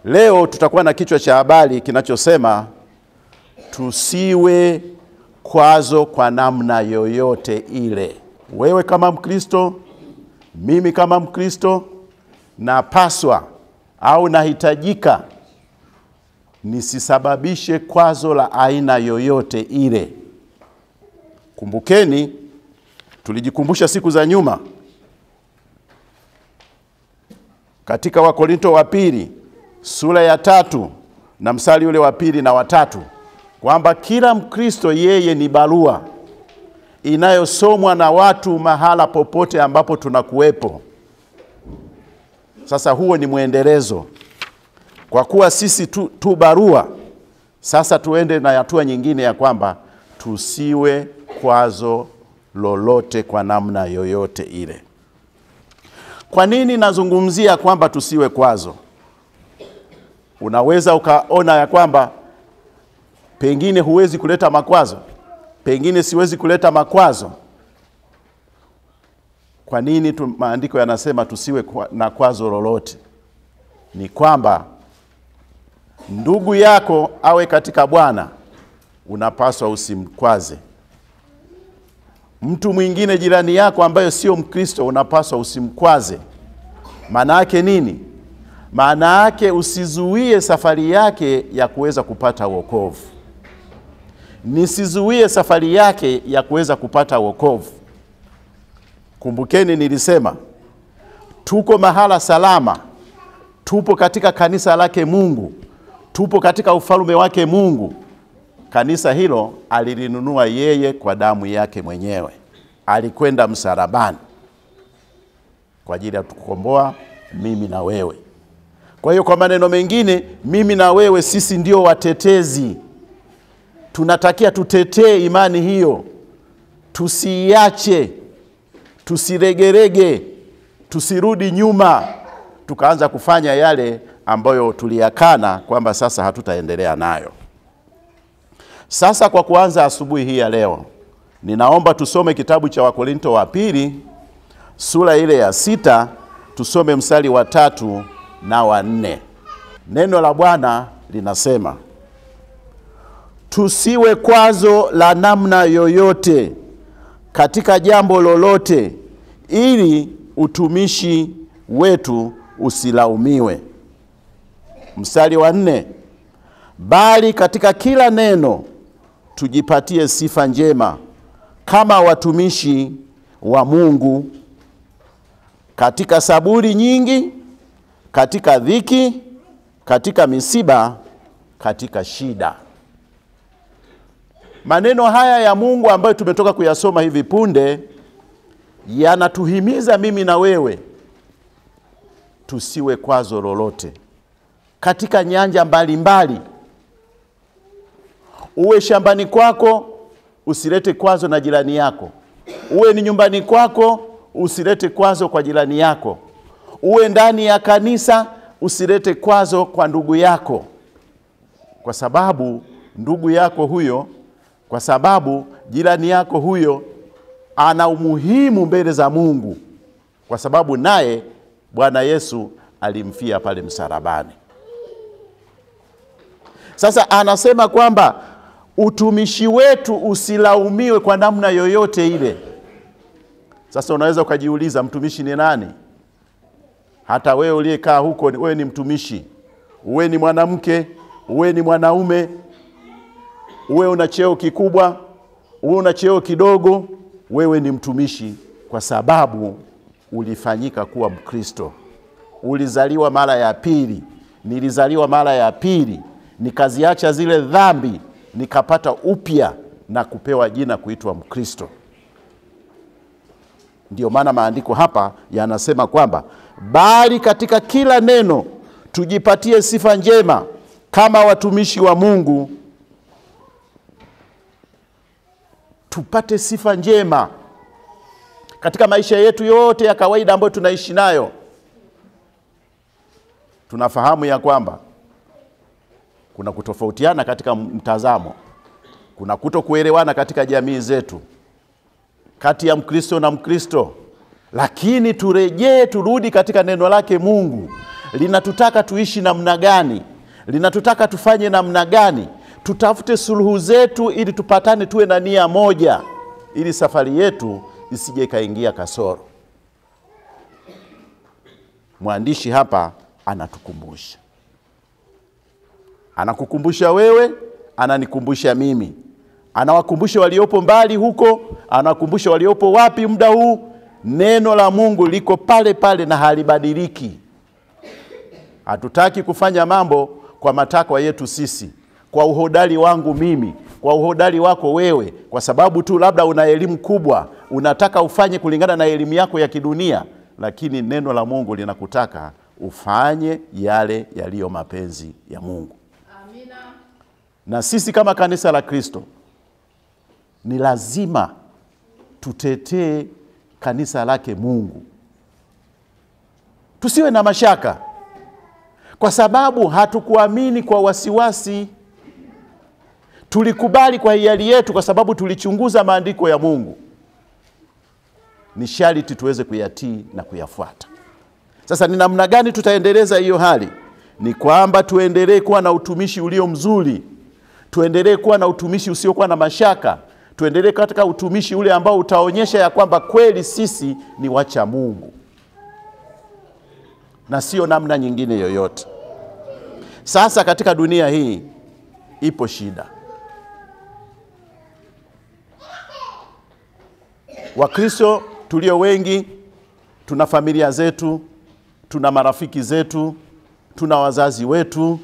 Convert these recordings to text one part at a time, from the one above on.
Leo tutakuwa na kichwa cha habari kinachosema tusiwe kwazo kwa namna yoyote ile. Wewe kama Mkristo, mimi kama Mkristo, napaswa au nahitajika nisisababishe kwazo la aina yoyote ile. Kumbukeni, tulijikumbusha siku za nyuma katika Wakorinto wa pili sura ya 3 na mstari ule wa 2 na wa 3 kwamba kila Mkristo yeye ni barua inayosomwa na watu mahala popote ambapo tunakuwepo. Sasa huo ni mwendelezo. Kwa kuwa sisi tu barua, sasa tuende na hatua nyingine ya kwamba tusiwe kwazo lolote kwa namna yoyote ile. Kwa nini nazungumzia kwamba tusiwe kwazo? Unaweza ukaona ya kwamba pengine huwezi kuleta makwazo, pengine siwezi kuleta makwazo. Kwa nini maandiko yanasema tusiwe na kwazo lolote? Ni kwamba ndugu yako awe katika Bwana, unapaswa usimkwaze. Mtu mwingine jirani yako ambaye sio Mkristo, unapaswa usimkwaze. Maana yake nini? Maana yake usizuie safari yake ya kuweza kupata wokovu. Nisizuie safari yake ya kuweza kupata wokovu. Kumbukeni nilisema tuko mahala salama, tupo katika kanisa lake Mungu, tupo katika ufalme wake Mungu. Kanisa hilo alilinunua yeye kwa damu yake mwenyewe. Alikwenda msalabani kwa ajili ya kutukomboa mimi na wewe. Kwa hiyo kwa maneno mengine, mimi na wewe sisi ndio watetezi. Tunatakia tutetee imani hiyo. Tusiache, tusiregerege, tusirudi nyuma tukaanza kufanya yale ambayo tuliyakana kwamba sasa hatutaendelea nayo. Sasa kwa kuanza asubuhi hii ya leo, ninaomba tusome kitabu cha Wakorinto wa pili sura ile ya 6, tusome mstari wa 3 na wa 4. Neno la Bwana linasema, tusiwe kwazo la namna yoyote katika jambo lolote, ili utumishi wetu usilaumiwe. Mstari wa 4, bali katika kila neno tujipatie sifa njema kama watumishi wa Mungu, katika saburi nyingi, katika dhiki, katika misiba, katika shida. Maneno haya ya Mungu ambayo tumetoka kuyasoma hivi punde yanatuhimiza mimi na wewe tusiwe kwazo lolote katika nyanja mbalimbali. Uwe shambani kwako, usilete kwazo na jirani yako. Uwe ni nyumbani kwako, usilete kwazo kwa jirani yako. Uwe ndani ya kanisa, usilete kwazo kwa ndugu yako. Kwa sababu ndugu yako huyo, kwa sababu jirani yako huyo ana umuhimu mbele za Mungu, kwa sababu naye Bwana Yesu alimfia pale msalabani. Sasa anasema kwamba utumishi wetu usilaumiwe kwa namna yoyote ile. Sasa unaweza ukajiuliza, mtumishi ni nani? Hata wewe uliyekaa huko, wewe ni mtumishi. Uwe ni mwanamke, uwe ni mwanaume, uwe una cheo kikubwa, uwe una cheo kidogo, wewe ni mtumishi kwa sababu ulifanyika kuwa Mkristo. Ulizaliwa mara ya pili. Nilizaliwa mara ya pili, nikaziacha zile dhambi, nikapata upya na kupewa jina kuitwa Mkristo. Ndio maana maandiko hapa yanasema kwamba bali katika kila neno tujipatie sifa njema kama watumishi wa Mungu. Tupate sifa njema katika maisha yetu yote ya kawaida ambayo tunaishi nayo. Tunafahamu ya kwamba kuna kutofautiana katika mtazamo, kuna kutokuelewana katika jamii zetu kati ya Mkristo na Mkristo, lakini turejee, turudi katika neno lake Mungu. Linatutaka tuishi namna gani? Linatutaka tufanye namna gani? Tutafute suluhu zetu ili tupatane, tuwe na nia moja, ili safari yetu isije ikaingia kasoro. Mwandishi hapa anatukumbusha. Anakukumbusha wewe, ananikumbusha mimi. Anawakumbusha waliopo mbali huko, anawakumbusha waliopo wapi muda huu. Neno la Mungu liko pale pale na halibadiliki. Hatutaki kufanya mambo kwa matakwa yetu sisi, kwa uhodari wangu mimi, kwa uhodari wako wewe, kwa sababu tu labda una elimu kubwa, unataka ufanye kulingana na elimu yako ya kidunia. Lakini neno la Mungu linakutaka ufanye yale yaliyo mapenzi ya Mungu. Amina. Na sisi kama kanisa la Kristo ni lazima tutetee kanisa lake Mungu. Tusiwe na mashaka, kwa sababu hatukuamini kwa wasiwasi. Tulikubali kwa hiari yetu kwa sababu tulichunguza maandiko ya Mungu. Ni sharti tuweze kuyatii na kuyafuata. Sasa ni namna gani tutaendeleza hiyo hali? Ni kwamba tuendelee kuwa na utumishi ulio mzuri. Tuendelee kuwa na utumishi usiokuwa na mashaka. Tuendelee katika utumishi ule ambao utaonyesha ya kwamba kweli sisi ni wacha Mungu, na sio namna nyingine yoyote. Sasa katika dunia hii ipo shida. Wakristo tulio wengi tuna familia zetu, tuna marafiki zetu, tuna wazazi wetu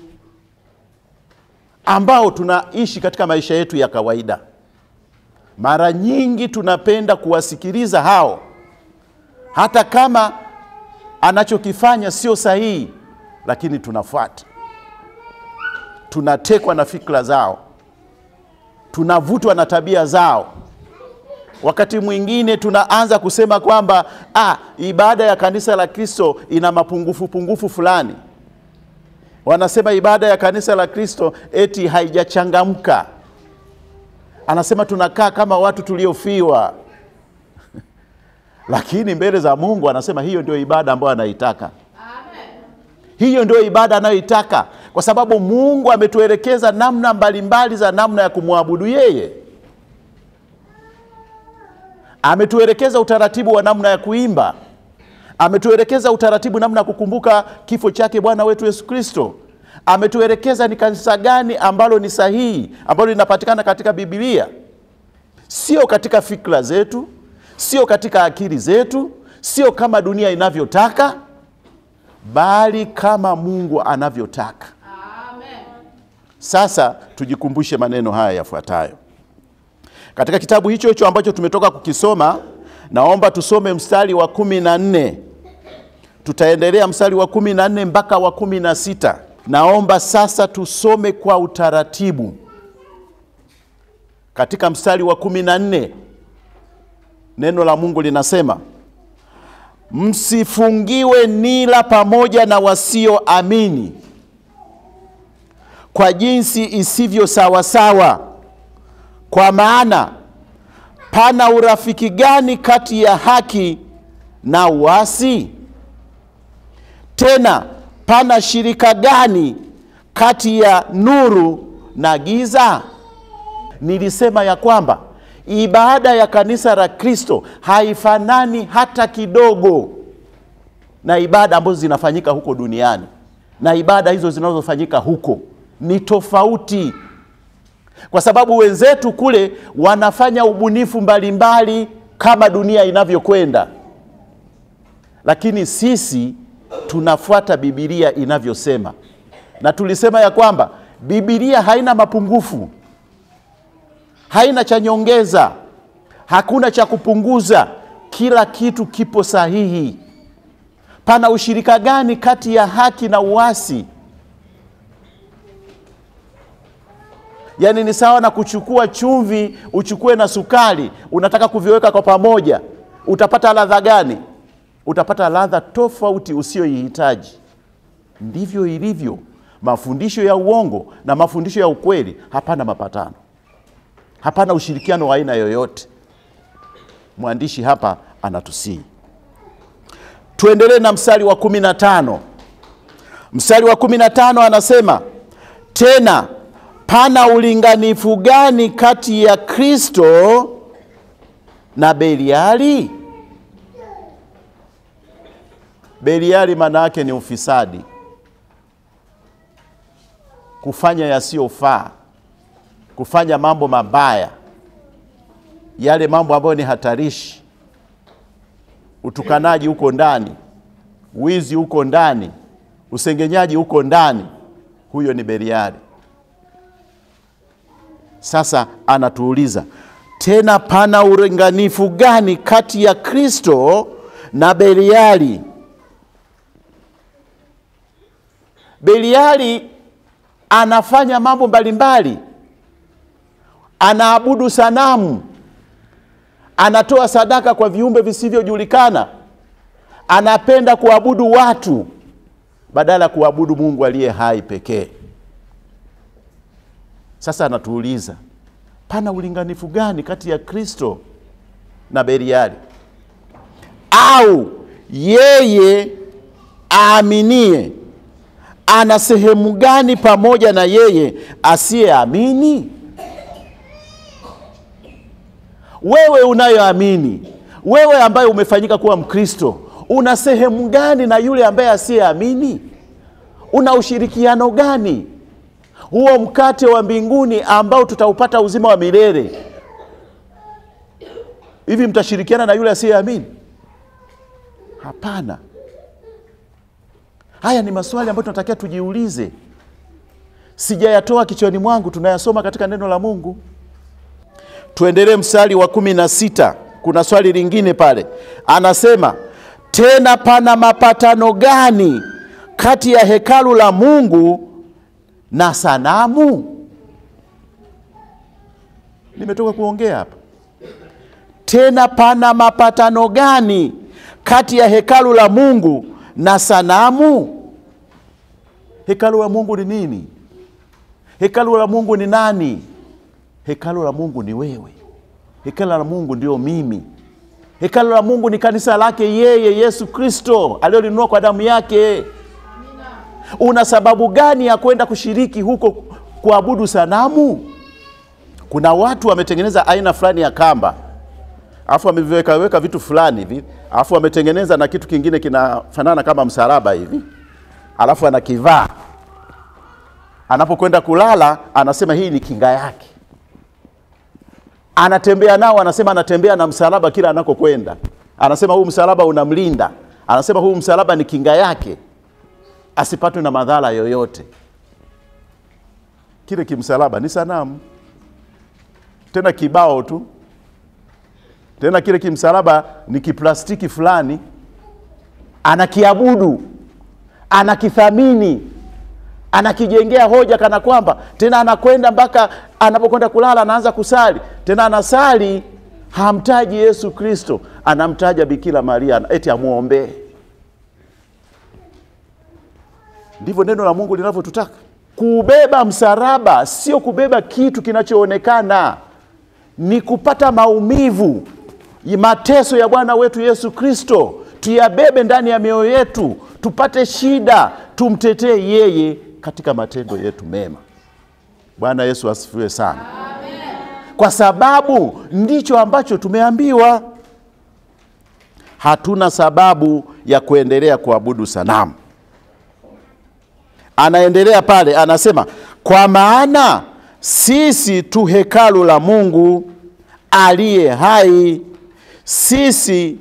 ambao tunaishi katika maisha yetu ya kawaida. Mara nyingi tunapenda kuwasikiliza hao, hata kama anachokifanya sio sahihi, lakini tunafuata. Tunatekwa na fikra zao, tunavutwa na tabia zao. Wakati mwingine tunaanza kusema kwamba ibada ya kanisa la Kristo ina mapungufu pungufu fulani. Wanasema ibada ya kanisa la Kristo eti haijachangamka. Anasema tunakaa kama watu tuliofiwa. Lakini mbele za Mungu anasema hiyo ndio ibada ambayo anaitaka. Amen. Hiyo ndio ibada anayoitaka, kwa sababu Mungu ametuelekeza namna mbalimbali za namna ya kumwabudu yeye. Ametuelekeza utaratibu wa namna ya kuimba. Ametuelekeza utaratibu namna ya kukumbuka kifo chake Bwana wetu Yesu Kristo. Ametuelekeza ni kanisa gani ambalo ni sahihi, ambalo linapatikana katika Biblia. Sio katika fikra zetu, sio katika akili zetu, sio kama dunia inavyotaka, bali kama Mungu anavyotaka. Amen. Sasa tujikumbushe maneno haya yafuatayo. Katika kitabu hicho hicho ambacho tumetoka kukisoma, naomba tusome mstari wa 14. Tutaendelea mstari wa 14 mpaka wa 16. Naomba sasa tusome kwa utaratibu. Katika mstari wa 14, neno la Mungu linasema, msifungiwe nila pamoja na wasioamini kwa jinsi isivyo sawasawa. Kwa maana pana urafiki gani kati ya haki na uasi? Tena pana shirika gani kati ya nuru na giza? Nilisema ya kwamba ibada ya kanisa la Kristo haifanani hata kidogo na ibada ambazo zinafanyika huko duniani. Na ibada hizo zinazofanyika huko ni tofauti, kwa sababu wenzetu kule wanafanya ubunifu mbalimbali kama dunia inavyokwenda, lakini sisi tunafuata Biblia inavyosema. Na tulisema ya kwamba Biblia haina mapungufu, haina cha nyongeza, hakuna cha kupunguza, kila kitu kipo sahihi. Pana ushirika gani kati ya haki na uasi? Yaani ni sawa na kuchukua chumvi, uchukue na sukari, unataka kuviweka kwa pamoja. Utapata ladha gani? Utapata ladha tofauti usiyoihitaji. Ndivyo ilivyo. Mafundisho ya uongo na mafundisho ya ukweli, hapana mapatano. Hapana ushirikiano wa aina yoyote. Mwandishi hapa anatusihi. Tuendelee na mstari wa 15. Mstari wa 15 anasema, tena pana ulinganifu gani kati ya Kristo na Beliali? Beliali maana yake ni ufisadi, kufanya yasiyofaa, kufanya mambo mabaya, yale mambo ambayo ni hatarishi. Utukanaji huko ndani, wizi huko ndani, usengenyaji huko ndani, huyo ni Beliali. Sasa anatuuliza tena, pana ulinganifu gani kati ya Kristo na Beliali? Beliali anafanya mambo mbalimbali, anaabudu sanamu, anatoa sadaka kwa viumbe visivyojulikana, anapenda kuabudu watu badala kuabudu Mungu aliye hai pekee. Sasa anatuuliza, pana ulinganifu gani kati ya Kristo na Beliali? Au yeye aaminie ana sehemu gani pamoja na yeye asiyeamini? Wewe unayoamini, wewe ambaye umefanyika kuwa Mkristo, una sehemu gani na yule ambaye asiyeamini? Una ushirikiano gani? Huo mkate wa mbinguni ambao tutaupata uzima wa milele, hivi mtashirikiana na yule asiyeamini? Hapana. Haya ni maswali ambayo tunatakiwa tujiulize. Sijayatoa kichwani mwangu, tunayasoma katika neno la Mungu. Tuendelee mstari wa 16. Kuna swali lingine pale. Anasema, tena pana mapatano gani kati ya hekalu la Mungu na sanamu? Nimetoka kuongea hapa. Tena pana mapatano gani kati ya hekalu la Mungu na sanamu? Hekalu la Mungu ni nini? Hekalu la Mungu ni nani? Hekalu la Mungu ni wewe. Hekalu la Mungu ndio mimi. Hekalu la Mungu ni kanisa lake yeye Yesu Kristo aliyolinunua kwa damu yake. Una sababu gani ya kwenda kushiriki huko kuabudu sanamu? Kuna watu wametengeneza aina fulani ya kamba, alafu wameweka vitu fulani hivi, alafu wametengeneza na kitu kingine kinafanana kama msalaba hivi, alafu anakivaa. Anapokwenda kulala anasema hii ni kinga yake. Anatembea nao, anasema anatembea na msalaba kila anakokwenda. Anasema huu msalaba unamlinda. Anasema huu msalaba ni kinga yake, asipatwe na madhara yoyote. Kile kimsalaba ni sanamu, tena kibao tu. Tena kile kimsalaba ni kiplastiki fulani, anakiabudu, anakithamini, anakijengea hoja kana kwamba. Tena anakwenda mpaka anapokwenda kulala anaanza kusali. Tena anasali, hamtaji Yesu Kristo, anamtaja Bikira Maria eti amuombe. Ndivyo neno la Mungu linavyotutaka. Kubeba msalaba sio kubeba kitu kinachoonekana, ni kupata maumivu, mateso ya Bwana wetu Yesu Kristo, tuyabebe ndani ya mioyo yetu, tupate shida, tumtetee yeye katika matendo yetu mema. Bwana Yesu asifiwe sana. Amen. Kwa sababu ndicho ambacho tumeambiwa. Hatuna sababu ya kuendelea kuabudu sanamu. Anaendelea pale, anasema, kwa maana sisi tu hekalu la Mungu aliye hai, sisi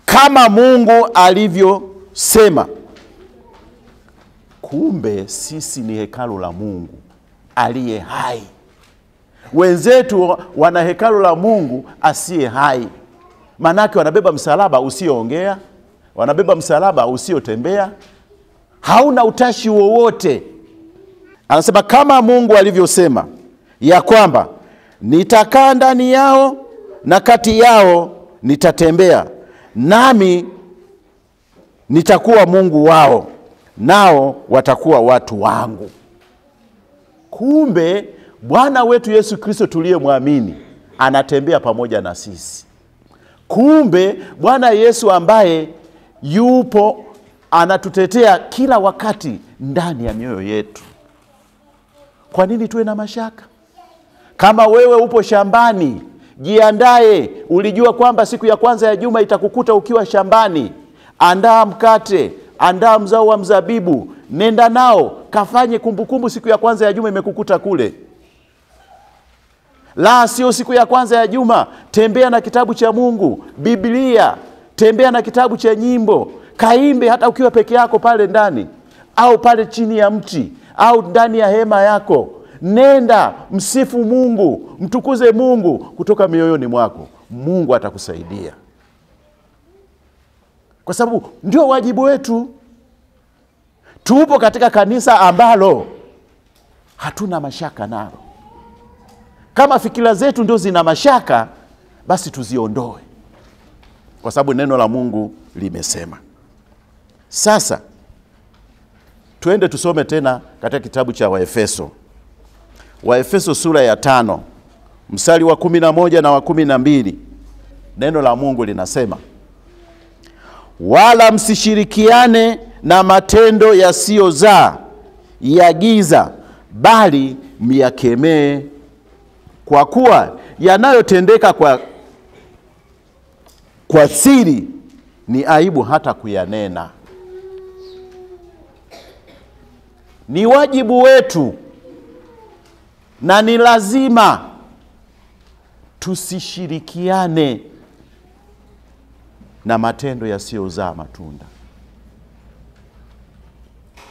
kama Mungu alivyosema. Kumbe sisi ni hekalu la Mungu aliye hai. Wenzetu wana hekalu la Mungu asiye hai. Manake wanabeba msalaba usioongea, wanabeba msalaba usiotembea, hauna utashi wowote. Anasema kama Mungu alivyosema ya kwamba nitakaa ndani yao na kati yao nitatembea, nami nitakuwa Mungu wao, nao watakuwa watu wangu. Kumbe Bwana wetu Yesu Kristo tuliyemwamini anatembea pamoja na sisi. Kumbe Bwana Yesu ambaye yupo Anatutetea kila wakati ndani ya mioyo yetu. Kwa nini tuwe na mashaka? Kama wewe upo shambani, jiandae. Ulijua kwamba siku ya kwanza ya juma itakukuta ukiwa shambani. Andaa mkate, andaa mzao wa mzabibu, nenda nao, kafanye kumbukumbu siku ya kwanza ya juma imekukuta kule. La, sio siku ya kwanza ya juma. Tembea na kitabu cha Mungu, Biblia, tembea na kitabu cha nyimbo, kaimbe hata ukiwa peke yako pale ndani, au pale chini ya mti, au ndani ya hema yako. Nenda, msifu Mungu, mtukuze Mungu kutoka mioyoni mwako. Mungu atakusaidia. Kwa sababu ndio wajibu wetu. Tupo katika kanisa ambalo hatuna mashaka nalo. Kama fikira zetu ndio zina mashaka, basi tuziondoe, kwa sababu neno la Mungu limesema. Sasa tuende tusome tena katika kitabu cha Waefeso. Waefeso sura ya 5 mstari wa 11 na wa 12. Neno la Mungu linasema, wala msishirikiane na matendo yasiyozaa ya giza, bali myakemee, kwa kuwa yanayotendeka kwa siri ni aibu hata kuyanena. Ni wajibu wetu na ni lazima tusishirikiane na matendo yasiyozaa matunda.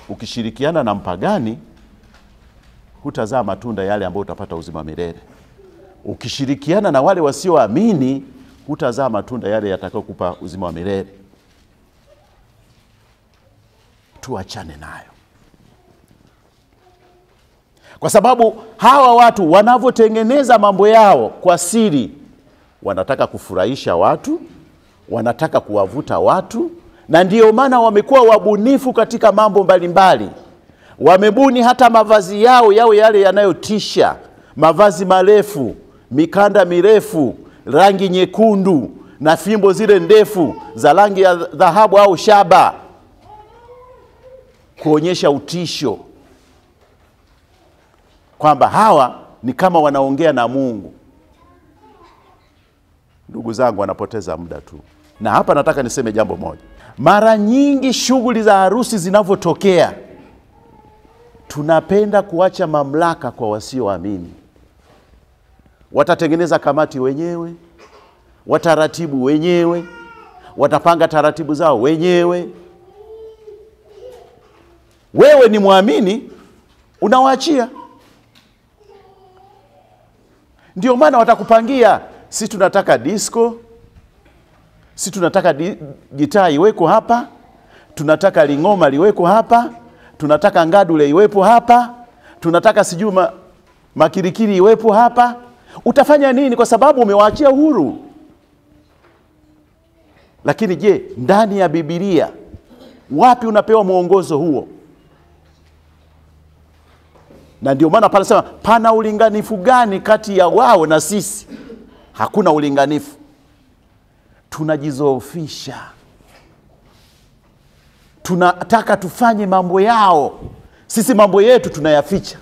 Ukishirikiana na mpagani, hutazaa matunda yale ambayo utapata uzima milele. Ukishirikiana na wale wasioamini, hutazaa matunda yale yatakayokupa uzima wa milele. Tuachane nayo. Kwa sababu hawa watu wanavyotengeneza mambo yao kwa siri, wanataka kufurahisha watu, wanataka kuwavuta watu, na ndiyo maana wamekuwa wabunifu katika mambo mbalimbali. Wamebuni hata mavazi yao yao yale yanayotisha, mavazi marefu, mikanda mirefu, rangi nyekundu na fimbo zile ndefu za rangi ya dhahabu au shaba, kuonyesha utisho kwamba hawa ni kama wanaongea na Mungu. Ndugu zangu, wanapoteza muda tu. Na hapa nataka niseme jambo moja. Mara nyingi shughuli za harusi zinavyotokea, tunapenda kuacha mamlaka kwa wasioamini. Watatengeneza kamati wenyewe, wataratibu wenyewe, watapanga taratibu zao wenyewe. Wewe ni muamini, unawaachia. Ndio maana watakupangia, si tunataka disco, si tunataka gitaa iweko hapa, tunataka lingoma liweko hapa, tunataka ngadule iwepo hapa, tunataka sijui makirikiri iwepo hapa. Utafanya nini? Kwa sababu umewaachia uhuru. Lakini je, ndani ya Biblia wapi unapewa mwongozo huo? Na ndio maana pale sema, pana ulinganifu gani kati ya wao na sisi? Hakuna ulinganifu. Tunajizoofisha. Tunataka tufanye mambo yao. Sisi mambo yetu tunayaficha.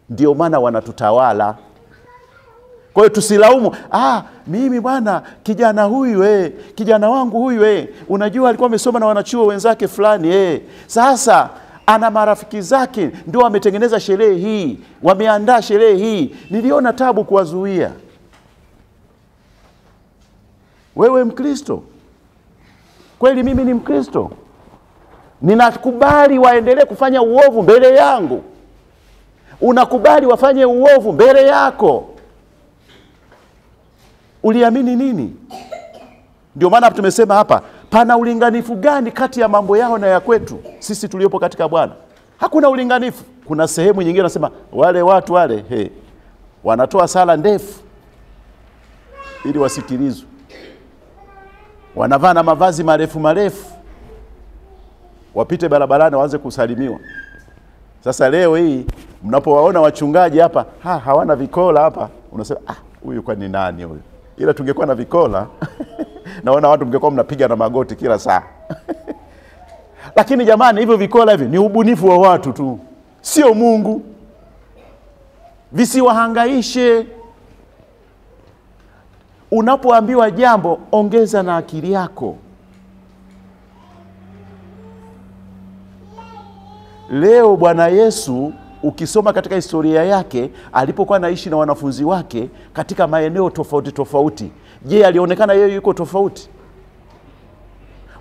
Ndio maana wanatutawala. Kwa hiyo tusilaumu, mimi bwana kijana huyu kijana wangu huyu unajua alikuwa amesoma na wanachuo wenzake fulani Sasa ana marafiki zake ndio wametengeneza sherehe hii, wameandaa sherehe hii. Niliona tabu kuwazuia. Wewe Mkristo? Kweli mimi ni Mkristo? Ninakubali waendelee kufanya uovu mbele yangu? Unakubali wafanye uovu mbele yako? Uliamini nini? Ndio maana tumesema hapa, pana ulinganifu gani kati ya mambo yao na ya kwetu sisi tuliopo katika Bwana? Hakuna ulinganifu. Kuna sehemu nyingine nasema wale watu wale wanatoa sala ndefu ili wasikilizwe. Wanavaa na mavazi marefu marefu, wapite barabarani waanze kusalimiwa. Sasa leo hii mnapowaona wachungaji hapa, hawana vikola hapa, unasema huyu kwa ni nani huyu? Ila tungekuwa na vikola naona watu mngekuwa mnapiga na magoti kila saa. Lakini jamani, hivyo vikola hivi ni ubunifu wa watu tu, sio Mungu. Visiwahangaishe. Unapoambiwa jambo, ongeza na akili yako. Leo Bwana Yesu ukisoma katika historia yake, alipokuwa anaishi na wanafunzi wake katika maeneo tofauti tofauti, je, alionekana yeye yuko tofauti?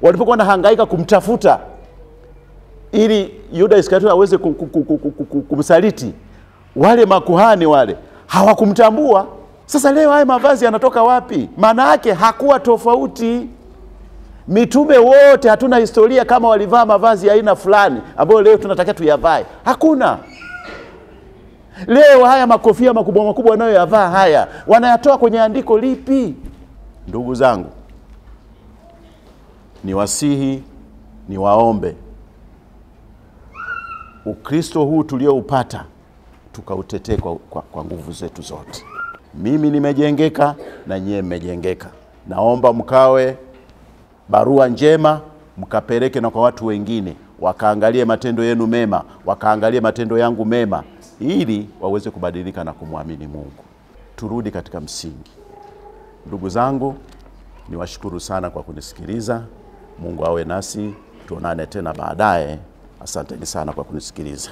Walipokuwa wanahangaika kumtafuta ili Yuda Iskarioti aweze kumsaliti, wale makuhani wale hawakumtambua. Sasa leo haya mavazi yanatoka wapi? Maana yake hakuwa tofauti. Mitume wote hatuna historia kama walivaa mavazi ya aina fulani ambayo leo tunataka tuyavae. Hakuna. Leo haya makofia makubwa makubwa wanayoyavaa haya wanayatoa kwenye andiko lipi? Ndugu zangu, niwasihi, niwaombe, Ukristo huu tulioupata tukautetee kwa nguvu zetu zote. Mimi nimejengeka na nyie mmejengeka. Naomba mkawe barua njema, mkapeleke na kwa watu wengine, wakaangalie matendo yenu mema, wakaangalie matendo yangu mema, ili waweze kubadilika na kumwamini Mungu. Turudi katika msingi. Ndugu zangu, niwashukuru sana kwa kunisikiliza. Mungu awe nasi, tuonane tena baadaye. Asanteni sana kwa kunisikiliza.